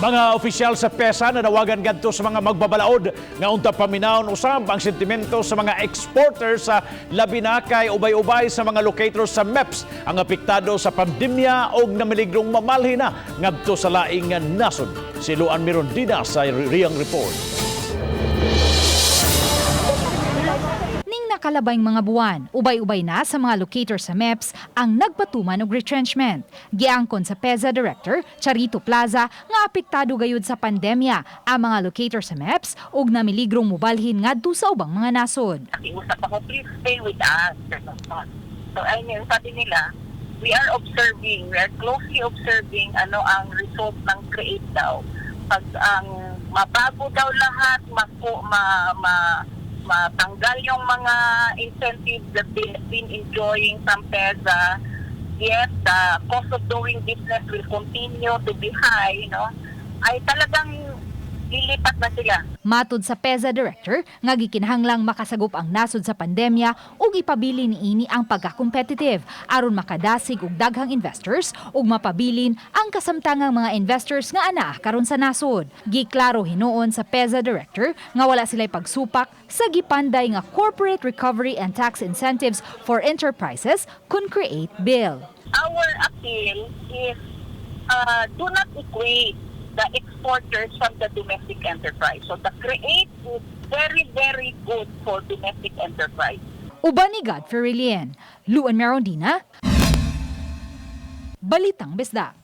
Mga opisyal sa PEZA nanawagan ngadto sa mga magbabalaod nga unta paminawon usab ang sentimento sa mga exporters sa labi na kay ubay-ubay sa mga locators sa MEPS ang apektado sa pandemya og namiligrong mamalhin na ngadto sa laing nasod. Si Luan Mirondina sa riyang report. Ning nakalabay mga buwan, ubay-ubay na sa mga locator sa MEPS ang nagpatuman og retrenchment. Giangkon sa PEZA Director, Charito Plaza, nga apektado gayud sa pandemya ang mga locator sa MEPS ug namiligrong mubalhin ngadto sa ubang mga nasod. Nakiusap ako, "Please stay with us." So, ayun yun, sabi nila, we are observing, we are closely observing ano ang result ng CREATE daw. Pag ang mabago daw lahat, matanggal yung mga incentives that they have been enjoying from PEZA, yet the cost of doing business will continue to be high, no? Ay talagang lilipat na sila. Matod sa PEZA Director, nga gikinahanglang makasagop ang nasod sa pandemya ug ipabilin niini ang pagka-competitive aron makadasig og daghang investors ug mapabilin ang kasamtangang mga investors nga anaa karon sa nasod. Giklaro hinuon sa PEZA Director nga wala sila'y pagsupak sa gipanday nga Corporate Recovery and Tax Incentives for Enterprises kun CREATE Bill. Our appeal is do not equate the exporters from the domestic enterprise. So the CREATE is very, very good for domestic enterprise. Uban ni Godfrey Lien, Luan Merondina, Balitang Bisdak.